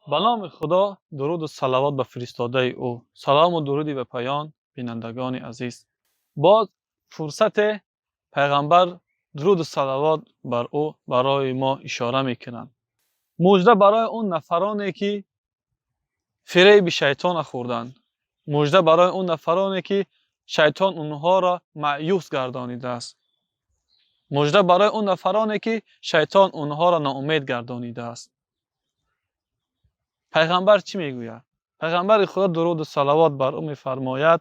Ба номи Худо, дуруду салавот ба фиристодаи ӯ. Салому дуруди бепоён, бинандагони азиз. Боз фурсате пайғамбар, дуруду салавот бар ӯ, барои мо ишора мекунанд. Мужда барои он нафароне, ки фиреби шайтона хӯрданд. Мужда барои он нафароне, ки шайтон онҳоро маъюс гардонидааст. Мужда барои он нафароне, ки шайтон онҳоро ноумед гардонидааст. Пайғамбар чӣ мегӯяд? Пайғамбари Худо, дуруду салавот бар ӯ, мефармояд: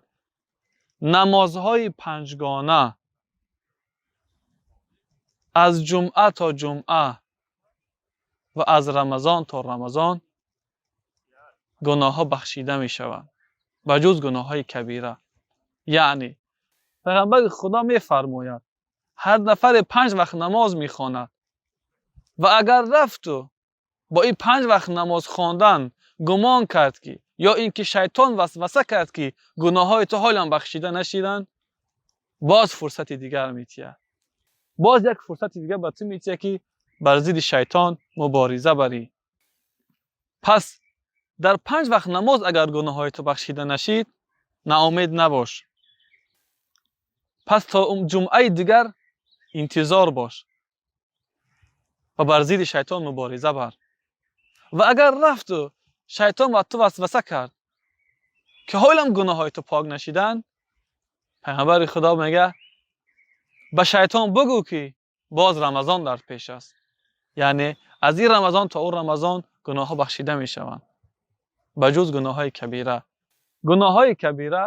намозҳои панҷгона аз ҷумъа то ҷумъа ва аз Рамазон то Рамазон гуноҳҳо бахшида мешаванд, ба ҷуз гуноҳҳои кабира. Яъне пайғамбари Худо мефармояд: ҳар нафаре панҷ вақт намоз мехонад ва агар рафту бо ин панҷ вақт намоз хондан гумон кард, ки ё ин ки шайтон васваса кард, ки гуноҳҳои ту ҳолам бахшида нашиданд, боз фурсати дигар метиҳад, боз як фурсати дигар ба ту метиҳад, ки бар зидди шайтон мубориза барӣ. Пас дар панҷ вақт намоз агар гуноҳҳои ту бахшида нашид, ноумед набош. Пас то ҷумъаи дигар интизор бош ва бар зидди шайтон мубориза бар. Ва агар рафту шайтон ба ту васваса кард, ки ҳолам гуноҳҳои ту пок нашиданд, пайғамбари Худо мега: ба шайтон бугӯ, ки боз Рамазон дар пеш аст. Яъне аз ин Рамазон то он Рамазон гуноҳҳо бахшида мешаванд, ба ҷуз гуноҳҳои кабира. Гуноҳҳои кабира: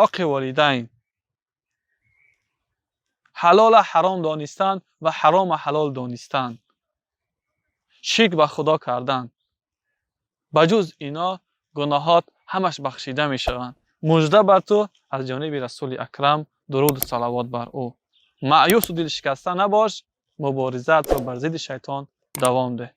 оқи волидайн, ҳалола ҳаром донистан ва ҳарома ҳалол донистан, ширк ба Худо кардан. Ба ҷуз ино гуноҳот ҳамаш бахшида мешаванд. Мужда бар ту аз ҷониби Расули Акрам, дуруду салавот бар ӯ. Маъюсу дилшикаста набош, муборизаатро бар зидди шайтон давом деҳ.